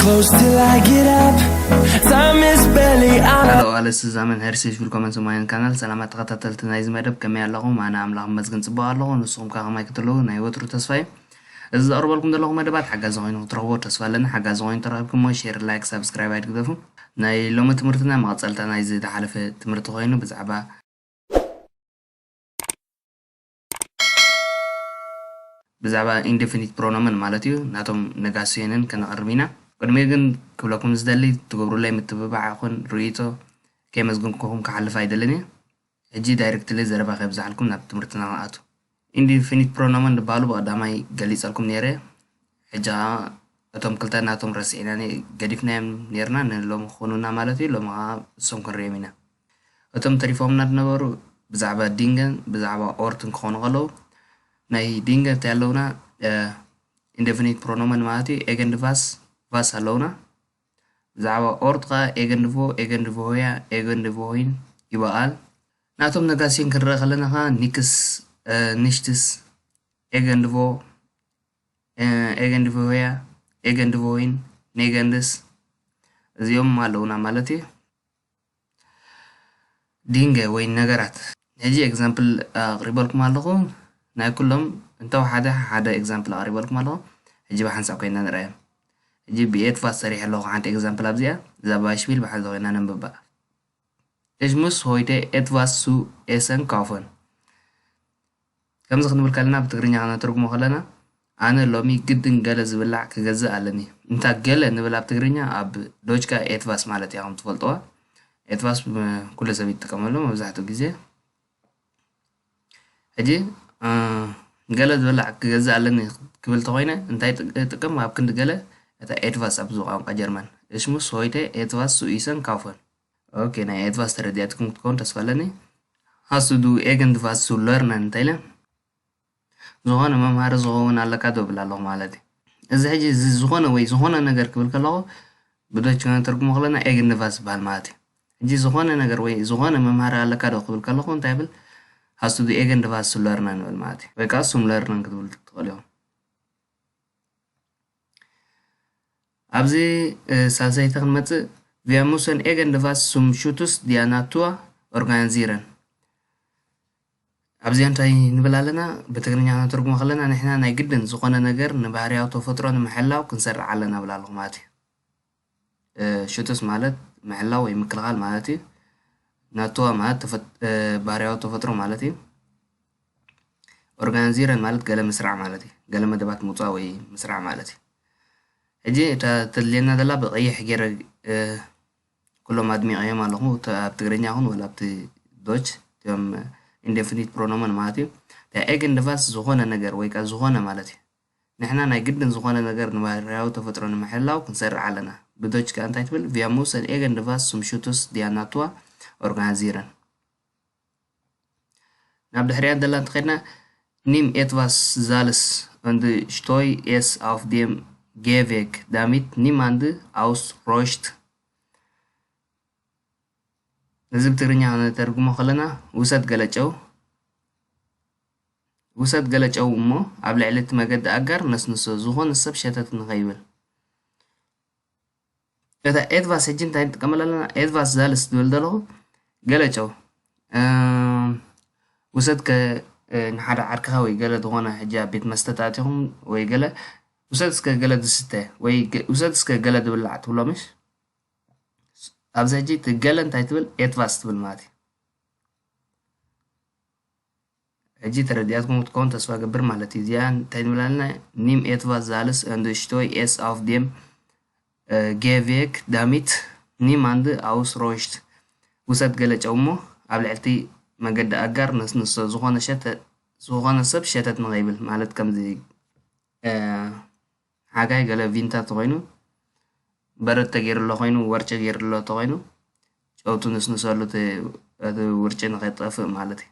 Close till I get up. Time is barely on. Hello, alles zusammen, herzlich willkommen zu meinem Kanal። ሰላማት ተኸታተልቲ ናይዚ መደብ፣ ከመይ ኣለኹም? ኣነ ኣምላኽ ይመስገን ጽቡቕ ኣለኹ። ንስኹም ከ ከማይ ክትህልዉ ናይ ወትሩ ተስፋ እዩ። እዚ ዘቕርበልኩም ዘለኹ መደባት ሓጋዚ ኮይኑ ክትረኽቦ ተስፋ ኣለኒ። ሓጋዚ ኮይኑ ተረኺብኩሞ ሼር፣ ላይክ፣ ሳብስክራይብ ኣይትግደፉ። ናይ ሎሚ ትምህርትና መቐጸልታ ናይዚ ዝሓለፈ ትምህርቲ ኮይኑ ብዛዕባ ብዛዕባ ኢንደፊኒት ፕሮኖመን ማለት እዩ፣ ናቶም ነጋሲዮንን ከነቕርብ ኢና። ቅድሚኡ ግን ክብለኩም ዝደሊ፣ ትገብሩለይ ምትብባዕ ይኹን ርእይቶ ከየመስገንኩኹም ክሓልፍ ኣይደልን እየ። ሕጂ ዳይሬክትሊ ዘረባ ከየብዛሕልኩም ናብ ትምህርትና ንኣቱ። ኢንደፊኒት ፕሮኖመን ዝበሃሉ ብቐዳማይ ገሊጸልኩም ነይረ። ሕጂ ኸኣ እቶም ክልተ ናቶም ረሲዕና ነ-፣ ገዲፍናዮም ነይርና፣ ንሎሚ ክኾኑና ማለት እዩ። ሎሚ ኸኣ እሶም ክንርእዮም ኢና። እቶም ተሪፎምና ዝነበሩ ብዛዕባ ዲንገን ብዛዕባ ኦርትን ክኾኑ ከለዉ፣ ናይ ዲንገ እንታይ ኣለዉና? ኢንደፊኒት ፕሮኖመን ማለት እዩ። ኤገን ድቫስ፣ ቫስ ኣለዉና። ብዛዕባ ኦርት ኸኣ ኤገን ድቮ፣ ኤገን ድቮሆያ፣ ኤገን ድቮሆይን ይበሃል። ናቶም ነጋሲዮን ክንረአ ከለና ኸኣ ኒክስ፣ ኒሽትስ፣ ኤገን ድቮ፣ ኤገን ድቮሆያ፣ ኤገን ድቮሆይን፣ ኔገንድስ፣ እዚኦም ኣለዉና ማለት እዩ። ዲንገ ወይ ነገራት። ሕጂ ኤግዛምፕል ኣቕሪበልኩም ኣለኹ። ናይ ኩሎም እንተወሓደ ሓደ ኤግዛምፕል ኣቕሪበልኩም ኣለኹ። ሕጂ ብሓንሳብ ኮይና ንርኣዮም። ሕጂ ብኤትቫስ ሰሪሐ ኣለኹ ሓንቲ ኤግዛምፕል ኣብዚኣ። እዛ ባይሽፒል ብሓንሳብ ኮይና ነንብባ። Ich muss heute etwas zu essen kaufen። ከምዚ ክንብል ከለና ብትግርኛ ክነተርጉሞ ከለና ኣነ ሎሚ ግድን ገለ ዝብላዕ ክገዝእ ኣለኒ። እንታ ገለ ንብል ኣብ ትግርኛ ኣብ ዶችካ ኤትቫስ ማለት እያ ከም ትፈልጥዋ። ኤትቫስ ብ-፣ ኩሉ ሰብ ይጥቀመሉ መብዛሕትኡ ግዜ። ሕጂ፣ እ፣ ገለ ዝብላዕ ክገዝእ ኣለኒ ክብል ተኾይነ እንታይ ይጥ-፣ ይጥቀም? ኣብ ክንዲ ገለ እታ ኤትቫስ ኣብዚ ቋንቋ ጀርመን። Ich muss heute etwas zu essen kaufen። ኦኬ፣ ናይ ኤትቫስ ተረዲኣትኩም ክትከውን ተስፋ ኣለኒ። Hast du irgendwas zu lernen እንታይ ኢለ? ዝኾነ መምሃሪ ዝኸውን ኣለካ ዶ እብል ኣለኹ ማለት እዩ። እዚ ሕጂ እዚ ዝኾነ ወይ ዝኾነ ነገር ክብል ከለኹ ብዶች ክንተርጉሞ ከለና ኤግንቫስ ዝበሃል ማለት እዩ። ሕጂ ዝኾነ ነገር ወይ ዝኾነ መምሃሪ ኣለካ ዶ ክብል ከለኹ እንታይ ይብል? Hast du irgendwas zu lernen ንብል ማለት እዩ። ወይ ከኣ zum Lernen ክትብል ትኽእሉ ኢኹም። ኣብዚ፣ እ፣ ሳልሰይቲ ክንመጽእ፣ Wir müssen irgendwas zum Schutz der Natur organisieren። ኣብዚኣ እንታይ ንብል ኣለና? ብትግርኛ ክንተርጉሞ ከለና ንሕና ናይ ግድን ዝኾነ ነገር ንባህርያዊ ተፈጥሮ ንምሕላው ክንሰርዕ ኣለና ብል ኣለኹ ማለት እዩ። እ፣ ሽቱስ ማለት ምሕላው ወይ ምክልኻል ማለት እዩ። ናቱዋ ማለት ተፈጥ-፣ እ፣ ባህርያዊ ተፈጥሮ ማለት እዩ። ኦርጋናይዚረን ማለት ገለ ምስራዕ ማለት እዩ። ገለ መደባት ምውጻእ ወይ ምስራዕ ማለት እዩ። ሕጂ እታ ተድልየና ዘላ ብቐይሕ ገይረ፣ እ፣ ኩሎም ኣድሚቐዮም ኣለኹ። እተ-፣ ኣብ ትግርኛ ይኹን ወላ ኣብቲ ዶች እቶም ኢንደፊኒት ፕሮኖመን ማለት እዩ። እንታይ ኤግን ድቫስ ዝኾነ ነገር ወይ ከኣ ዝኾነ ማለት እዩ። ንሕና ናይ ግድን ዝኾነ ነገር ንባህርያዊ ተፈጥሮ ንምሕላው ክንሰርዕ ኣለና። ብዶች ከኣ እንታይ ትብል? Wir müssen irgendwas zum Schutz der Natur organisieren። ናብ ድሕሪኣ ደላ እንተኸድና፣ Nimm etwas Salz und streu es auf dem Gehweg, damit niemand ausrutscht። እዚ ብትግርኛ ክንተርጉሞ ከለና፣ ውሰድ ገለ ጨው፣ ውሰድ ገለ ጨው እሞ ኣብ ልዕሊ እቲ መገዲ ኣጋር ነስንሶ፣ ዝኾነ ሰብ ሸተት ንኸይብል። እታ ኤትቫስ ሕጂ እንታይ ንጥቀመላ ኣለና? ኤትቫስ ዛልስ ዝብል ዘለኹ ገለ ጨው፣ እም፣ ውሰድ ከ፣ እ፣ ንሓደ ዓርክኻ ወይ ገለ ዝኾነ ሕጂ ኣብ ቤት መስተ ተኣቲኹም ወይ ገለ፣ ውሰድ እስከ ገለ ዝስተ ወይ ገ-፣ ውሰድ እስከ ገለ ዝብላዕ ትብሎ ምሽ? ኣብዚ ሕጂ እቲ ገለ እንታይ ትብል? ኤትቫስ ትብል ማለት እዩ። ሕጂ ተረዲኣትኩም ክትከውን ተስፋ ገብር ማለት እዩ። እዚኣ እንታይ ንብል ኣለና? Nimm etwas Salz und streu es auf dem, äh, Gehweg, damit niemand ausrutscht። ውሰድ ገለ ጨው እሞ ኣብ ልዕሊ እቲ መገዲ ኣጋር ነስንሶ፣ ዝኾነ ሸተ-፣ ዝኾነ ሰብ ሸተት ንኸይብል ማለት ከምዚ፣ እ፣ ሓጋይ ገለ ቪንታ ተኾይኑ፣ በረድ ተገይሩ ኣሎ ኮይኑ፣ ወርጨ ገይሩ ኣሎ ተኾይኑ፣ ጨው ትንስንሰሉ እቲ፣ እቲ ውርጨ ንኸይጠፍእ ማለት እዩ።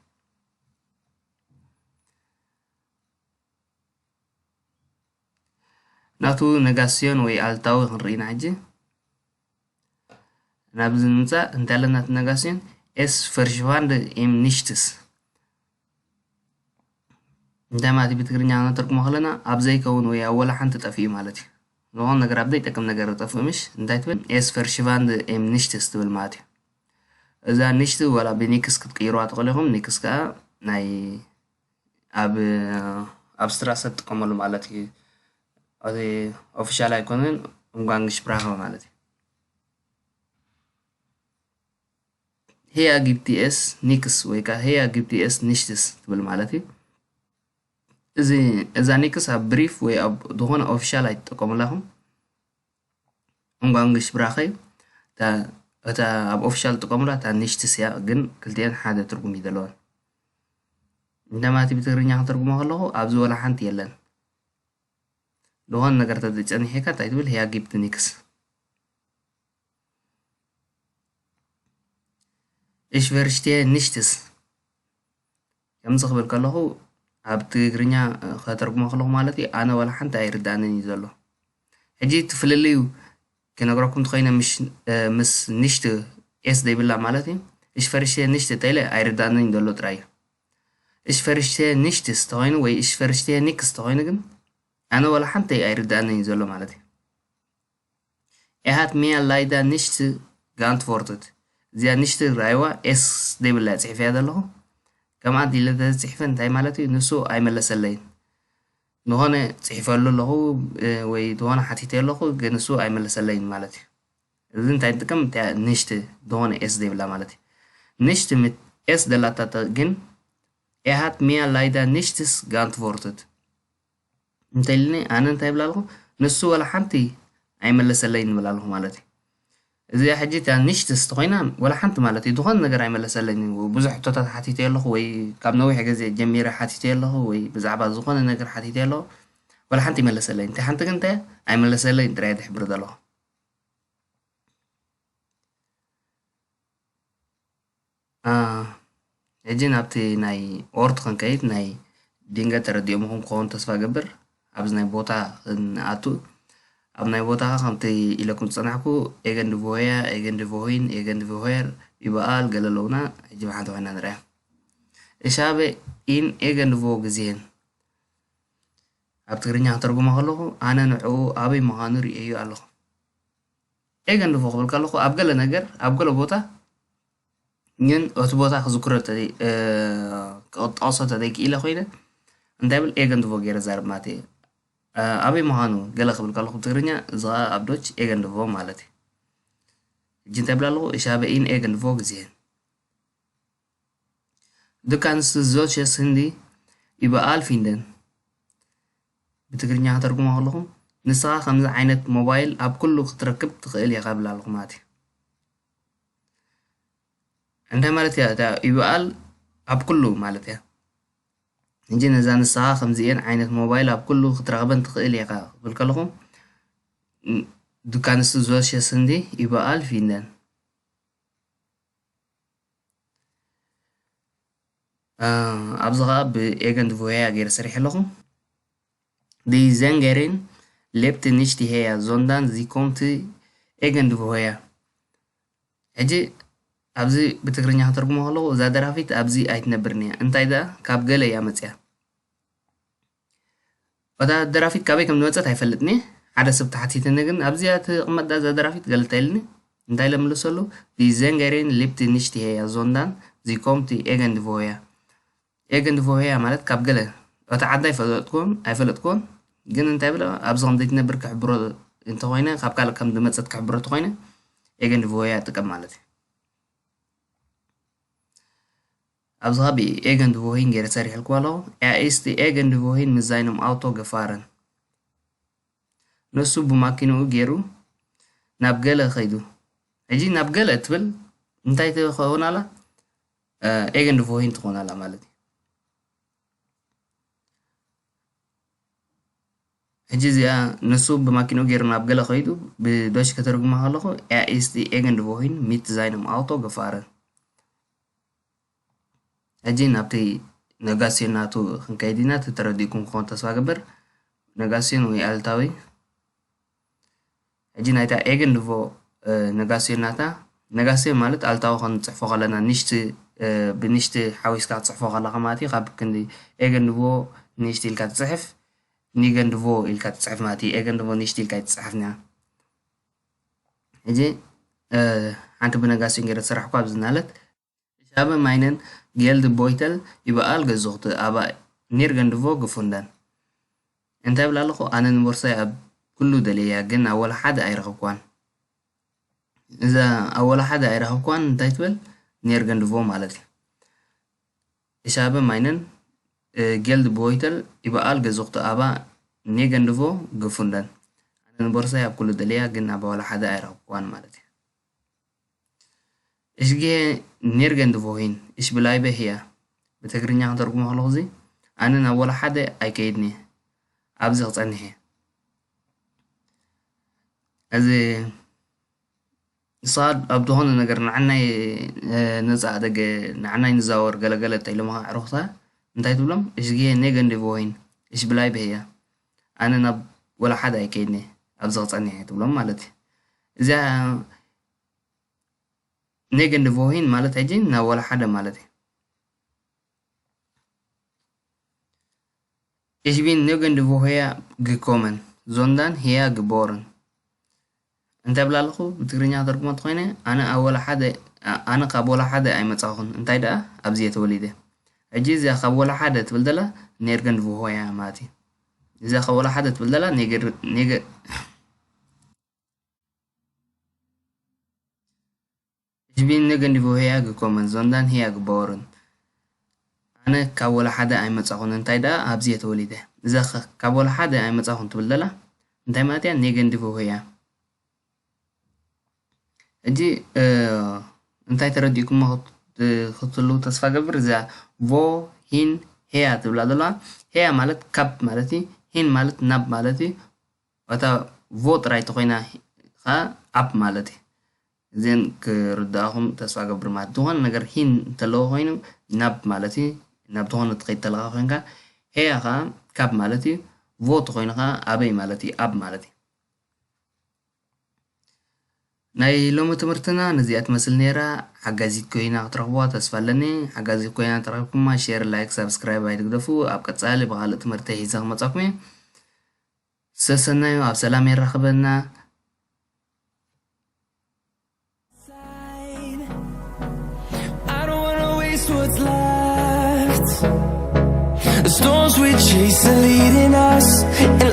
ናቱ ነጋስዮን ወይ ኣልታዊ ክንርኢ ኢና ሕጂ። ናብዚ ንምጻእ እንታይ ኣለና? እቲ ነጋስዮን es verschwand im Nichts። እንታይ ማለት እዩ? ብትግርኛ ክነተርጉሞ ከለና ኣብ ዘይከውን ወይ ኣብ ወላ ሓንቲ ጠፊኡ ማለት እዩ። ዝኾነ ነገር ኣብ ዘይጠቅም ነገር ጠፍኡ ምሽ እንታይ ትብል? ኤስ ፈርሽቫንድ ኤም ንሽትስ ትብል ማለት እዩ። እዛ ንሽት ዋላ ብኒክስ ክትቅይርዋ ትኽእሉ ኢኹም። ኒክስ ከዓ ናይ ኣብ ኣብ ስትራሰ ትጥቀመሉ ማለት እዩ። እዚ ኦፊሻል ኣይኮነን፣ እምጓንግሽ ብራኸ ማለት እዩ። ሄያ ጊብቲ ኤስ ኒክስ ወይ ከዓ ሄያ ጊብቲ ኤስ ንሽትስ ትብል ማለት እዩ። እዚ እዛ ኒክስ ኣብ ብሪፍ ወይ ኣብ ዝኾነ ኦፊሻል ኣይትጠቀሙላኹም። እምጓንግሽ ብራኸ እዩ። እታ እታ ኣብ ኦፊሻል ትጥቀሙላ እታ ንሽትስ እያ፣ ግን ክልቲኤን ሓደ ትርጉም እዩ ዘለወን። እንደማቲ ብትግርኛ ከተርጉሞ ከለኹ ኣብዚ ወላ ሓንቲ የለን። ዝኾነ ነገር ተዘይጸኒሒካ እንታይ ትብል? ሄያ ጊብቲ ኒክስ። እሽ ቨርሽቴ ንሽትስ ከምዚ ክብል ከለኹ ኣብ ትግርኛ ከተርጉሞ ከለኹ ማለት እዩ፣ ኣነ ዋላ ሓንቲ ኣይርዳእንን እዩ ዘሎ። ሕጂ እቲ ፍልልዩ ክነግረኩም እንተኾይነ ምስ ንሽት ኤስ ዘይብላ ማለት እዩ። እሽ ፈርሽቴ ንሽት ተይለ ኣይርዳእንን እዩ ዘሎ ጥራይ እዩ። እሽ ፈርሽቴ ንሽትስ ተኾይኑ ወይ እሽ ፈርሽቴ ኒክስ ተኾይኑ ግን ኣነ ዋላ ሓንቲ ኣይርዳእንን እዩ ዘሎ ማለት እዩ። ኤሃት ሚያ ላይዳ ንሽት ጋንትፎርትት። እዚኣ ንሽት ራይዋ ኤስ ዘይብላ ጽሒፈያ ዘለኹ። ከምኣ ኢለ ተጽሒፈ እንታይ ማለት እዩ? ንሱ ኣይመለሰለይን። ዝኾነ ጽሒፈሉ ኣለኹ ወይ ዝኾነ ሓቲተ ኣለኹ ግን ንሱ ኣይመለሰለይን ማለት እዩ። እዚ እንታይ ንጥቀም? ንሽት ዝኾነ ኤስ ዘይብላ ማለት እዩ። ንሽት ኤስ ደላታ ግን ኤሃት ሚያ ላይዳ ንሽትስ ጋንትፎርትት። እንተ ኢልኒ ኣነ እንታይ ይብል ኣለኹ? ንሱ ወላ ሓንቲ ኣይመለሰለይን ይብል ኣለኹ ማለት እዩ። እዚኣ ሕጂ እታ ንሽትስ ተኾይና ወላ ሓንቲ ማለት እዩ ዝኾነ ነገር ኣይመለሰለይን እዩ። ብዙሕ ሕቶታት ሓቲተ ኣለኹ ወይ ካብ ነዊሕ ግዜ ጀሚረ ሓቲተ ኣለኹ ወይ ብዛዕባ ዝኾነ ነገር ሓቲተ ኣለኹ ወላ ሓንቲ ይመለሰለይን። እንታይ ሓንቲ ግን እንታይ ኣይመለሰለይን ጥራይ ዝሕብር ዘለኹ። ሕጂ ናብቲ ናይ ኦርት ክንከይድ ናይ ድንገት ተረዲኦምኹም ክኸውን ተስፋ ገብር። ኣብዚ ናይ ቦታ ንኣቱ ኣብ ናይ ቦታ ከምቲ ኢለኩም ዝጸናሕኩ ኤገንድቮያ ኤገንድቮሂን ኤገንድቮሄር ይበኣል ገለ ኣለውና። ሕጂ ብሓንቲ ኮይና ንርያ እሻበ ኢን ኤገንድቮ ግዜን ኣብ ትግርኛ ከተርጉሞ ከለኹ ኣነ ንዕኡ ኣበይ ምዃኑ ርእየዮ ኣለኹ። ኤገንድቮ ክብል ከለኹ ኣብ ገለ ነገር ኣብ ገለ ቦታ ግን እቲ ቦታ ክዝክሮ ክጠቕሶ ተደይክ ኢለ ኮይነ እንታይ ብል ኤገንድቮ ገይረ ዛርብ ማለት እየ። ኣበይ ምዃኑ ገለ ክብል ከለኹ ብትግርኛ እዚ ከዓ ኣብ ዶች ኤገንድቮ ማለት እዩ። ሕጂ እንታይ ብል ኣለኹ? እሻበ ኢን ኤገንድቮ ግዜን ዱካንስ ዞሸስ ህንዲ ይበኣል ፊንደን ብትግርኛ ከተርጉሞ ከለኹ ንስኻ ከምዚ ዓይነት ሞባይል ኣብ ኩሉ ክትረክብ ትኽእል ኢኻ ብል ኣለኹ ማለት እዩ። እንታይ ማለት እያ እታ ይበኣል ኣብ ኩሉ ማለት እያ። እንጂ ነዛ ንስኻ ከምዚኤን ዓይነት ሞባይል ኣብ ኩሉ ክትረኽበን ትኽእል ኢኻ ክብል ከለኹ ዱካንስ ዞሸስ ህንዲ ይበኣል ፊንደን ኣብዚ ኸዓ ብኤገንድቮያ ገይረ ሰሪሐ ኣለኹ። ዲ ዘንገሬን ሌብቲ ንሽቲ ሄያ ዞንዳን ዚ ኮምቲ ኤገንድቮያ። ሕጂ ኣብዚ ብትግርኛ ከተርጉሞ ከለኹ እዛ ደራፊት ኣብዚ ኣይትነብርን እያ። እንታይ ደኣ ካብ ገለ እያ መፅያ። እታ ደራፊት ካበይ ከም ዝመጸት ኣይፈልጥን እየ። ሓደ ሰብ ተሓቲትኒ ግን ኣብዚኣ ትቕመጥ እዛ ደራፊት ገለ እንታይ ኢልኒ እንታይ ኢለ ምልሰሉ? ዲ ዘንገሬን ሊብቲ ንሽቲ ሄያ ዞንዳን ዚ ኮምቲ ኤገንድቮያ። ኤገንድቮያ ማለት ካብ ገለ እታ ዓዳ ኣይፈለጥኩን ኣይፈለጥኩን ግን እንታይ ብለ ኣብዚ ከም ዘይትነብር ክሕብሮ እንተኾይነ ካብ ካልእ ከም ዝመጸት ክሕብሮ እንተኾይነ ኤገንድቮያ ጥቀም ማለት እዩ። ኣብዚ ኸዓ ብኤገንድቮሂን ገይረ ሰሪሐልኩም ኣለኹ። Er ist Egenwohin mit seinem Auto gefahren። ንሱ ብማኪንኡ ገይሩ ናብ ገለ ኸይዱ። ሕጂ ናብ ገለ እትብል እንታይ ትኸውን ኣላ? ኤገንድቮሂን ትኸውን ኣላ ማለት እዩ። ሕጂ እዚኣ ንሱ ብማኪንኡ ገይሩ ናብ ገለ ኸይዱ ብዶች ከተርጉማ ከለኹ Er ist Egenwohin mit seinem Auto gefahren። ሕጂ ናብቲ ነጋስዮን ናቱ ክንከይድ ኢና። እቲ ተረዲእኩም ክኾን ተስፋ ገብር። ነጋስዮን ወይ ኣልታዊ። ሕጂ ናይታ ኤገንድቮ ነጋስዮን ናታ ነጋስዮን ማለት ኣልታዊ ክንፅሕፎ ከለና ንሽቲ ብንሽቲ ሓዊስካ ክትፅሕፎ ከለካ ማለት እዩ። ካብ ክንዲ ኤገንድቮ ንሽቲ ኢልካ ትፅሕፍ። ኒገንድቮ ኢልካ ትፅሕፍ ማለት እዩ። ኤገንድቮ ኒሽት ኢልካ ኣይትፅሓፍን እያ። ሕጂ ሓንቲ ብነጋሲዮን ገይረ ዝሰራሕኳ ኣብዚ እናለት Ich habe meinen Geldbeutel überall gesucht, aber nirgendwo gefunden. እንታይ ብላ ኣለኹ? ኣነ ንቦርሳይ ኣብ ኩሉ ደልየያ ግን ኣብ ወላ ሓደ ኣይረኸብኳን። እዛ ኣብ ወላ ሓደ ኣይረኸብኳን እንታይ ትብል? Nirgendwo ማለት እዩ። Ich habe meinen Geldbeutel überall gesucht, aber nirgendwo gefunden. ኣነ ንቦርሳይ ኣብ ኩሉ ደልየያ ግን ኣብ ወላ ሓደ ኣይረኸብኳን ማለት እዩ። Ich gehe nirgendwo hin, ich bleibe hier. ብትግርኛ ከተርጉሞ ከለኹ እዚ ኣነ ናብ ወላ ሓደ ኣይከይድን እየ፣ ኣብዚ ክጸንሕ እየ። እዚ ንስኻ ኣብ ዝኾነ ነገር ንዓናይ ነፃ ደገ ንዓናይ ንዛወር ገለገለ እንተ ኢሎምኻ ኣዕሩኽታ እንታይ ትብሎም? Ich gehe nirgendwo hin, ich bleibe hier. ኣነ ናብ ወላ ሓደ ኣይከይድን እየ፣ ኣብዚ ክጸንሕ እየ ትብሎም ማለት እዩ። እዚኣ nirgendwo hin ማለት ሕጂ ናብ ወላ ሓደ ማለት እዩ። Ich bin nirgendwo hergekommen, sondern hier geboren. እንታይ ብላ ኣለኹ? ብትግርኛ ተርጉሞ ተኾይነ ኣነ ኣብ ወላ ሓደ ኣነ ካብ ወላ ሓደ ኣይመጻኹን፣ እንታይ ደኣ ኣብዚ እየ ተወሊደ። ሕጂ እዚኣ ካብ ወላ ሓደ ትብል ዘላ nirgendwo her ማለት እዩ። እዚኣ ካብ ወላ ሓደ ትብል ዘላ ኔገር ኔገ Ich bin nirgendwo hergekommen, sondern hier geboren. ኣነ ካብ ወላ ሓደ ኣይመጻኹን፣ እንታይ ደኣ ኣብዚ እየ ተወሊደ። እዛ ካብ ወላ ሓደ ኣይመጻኹን ትብል ዘላ እንታይ ማለት እያ? Nirgendwo her። ሕጂ እንታይ ተረዲእኩሞ ክትህልዉ ተስፋ ገብር። እዛ vo hin her ትብላ ዘለዋ፣ her ማለት ካብ ማለት እዩ። Hin ማለት ናብ ማለት እዩ። እታ vo ጥራይ ተኾይና ከዓ ኣብ ማለት እዩ። እዚን ክርዳእኹም ተስፋ ገብር ማለት ዝኾነ ነገር hin እንተለዎ ኮይኑ ናብ ማለት እዩ። ናብ ዝኾነ ትኸይድ ተለኻ ኮይንካ her ከዓ ካብ ማለት እዩ። Wo ተኾይኑ ከዓ ኣበይ ማለት እዩ፣ ኣብ ማለት እዩ። ናይ ሎሚ ትምህርትና ነዚኣ ትመስል ነይራ። ሓጋዚት ኮይና ክትረኽብዋ ተስፋ ኣለኒ። ሓጋዚት ኮይና ተረኺብኩማ share፣ like፣ subscribe ኣይትግደፉ። ኣብ ቀጻሊ ብኻልእ ትምህርቲ ሒዘ ክመጻኩም እየ። ሰሰናዩ ኣብ ሰላም የራኽበና። I don't wanna waste what's left. The storms we chase are leading us, and